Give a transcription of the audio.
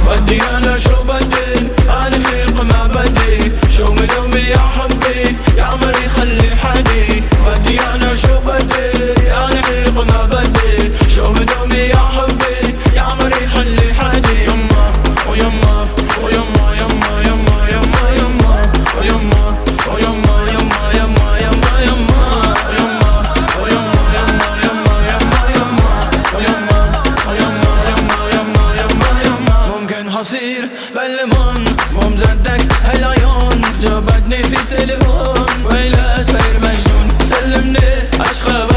بدي انا شو بدي، انا هيك ما بدي، شو من يومي يا حبي يا عمري خلي حدي. بدي انا شو بدي، انا هيك ما بدي، شو من يومي يا حبي يا عمري خلي حدي. يما ويما ويما يما يما يما يما ويما ويما يما يما يما يما ويما ويما يما يما يما يما ويما ويما يما يما يما يما. ممكن حصير بالليمون مو مصدق هالعيون، جابتني في تليفون ويلا صاير مجنون. سلمني اشخاص.